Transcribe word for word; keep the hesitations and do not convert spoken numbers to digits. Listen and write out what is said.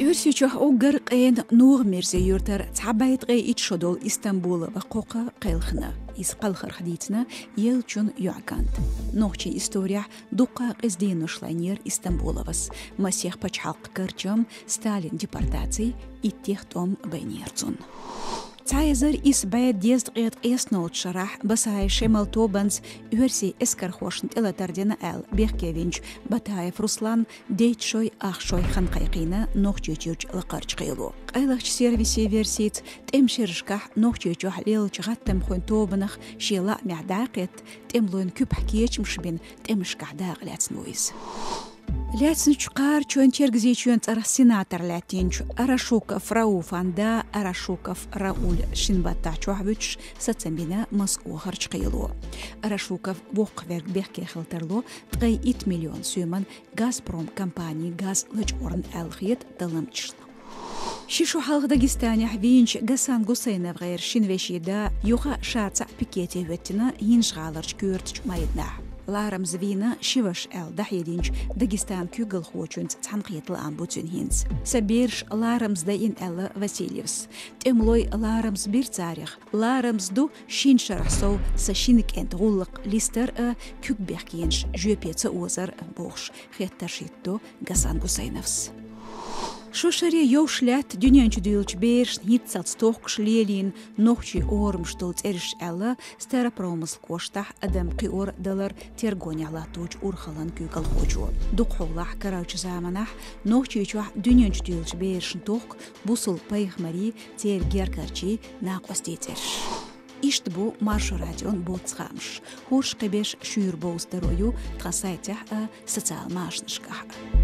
Оьрсийчохь уггар къена Ногамерза юьртара цхьа бӀе ткъе итт шо долу Истамбулова кхокха кхелхина. Иза кхалхарх дийцина еллачун йоӀан кӀант. Нохчийн исторехь дуккха къиза денош лайнера Истамбуловас. Масех пачхьалкхан карчам, Сталин депортаци, иттех тӀом байнера цунна. Цхьа эзар исс бӀе дезткъе ткъеснолчу шарахь Басаев Шемал тобанца оьрсийн эскархошна тӀелатар дина аьлла бехке винчу Батаев Руслан дейтта шой, ах шой хан кхайкхийна Нохчийчуьрчу лакхарчу кхело. Къайлахчу сервисийн версица, тӀеман шерашкахь Нохчийчохь лелачу гӀаттамхойн тобанах шен лаамехь дӀакхетта, тӀемалойн куьпахь кечамаш бина тӀемашкахь дакъа лаьцна ву иза. Лаьцначу кхарачойн Чергазийчоьнан цӀарах сенатор лаьттинчу Арашуков Рауфан да Арашуков Рауль шина баттахь чохь вуьтуш сацам бина Москохарчу кхело. Арашуков воккхаверг бехке хила тарло ткъе итт миллион соьман «Газпром» компанин газ лачкъорна аьлла хета талламчашна. Ши шо хьалха Дагестанехь вийначу Гасан Гусейнов гӀеран шина вешин да юха ша цхьаъ пикете хӀоьттина ХӀинжа-ГӀаларчу коьртачу майданахь. Ларамза вийна ши ваша аьлла дӀахьединчу Дагестанан куьйгалхочуьнца цхьаьнакхета лаам бу цуьнан хӀинца. Сан бераш ларамза дайина, аьлла Васильевс. ТӀемалой ларамза бира царах. Ларамза ду шина шарахь сов сан шина кӀентан гӀуллакх листар а, куьг бехкенаш жоьпе ца озар а, бохуш, хеттарш хӀиттадо Гасан Гусейновс. Шо шаре йовш лаьтта дуьнен чу дуьйлучу берашна хӀинццалц тохкуш лелийна нохчийн орамаш долу цӀераш аьлла, Старопромыслан кӀоштахь адам кхиор далар тергонехь латточу урхаллин куьйгалхочо. Дукха хьолахь карарчу заманахь Нохчийчохь дуьнен чу дуьйлучу берашна тохку бусалба пайхамарийн, церан гергарчийн, накъостийн цӀераш. Иштта бу Маршо радион боццу хаамаш. ХӀорш кхин беш шуьйра бовза таро ю тхан сайтехь а, социал машанашкахь а.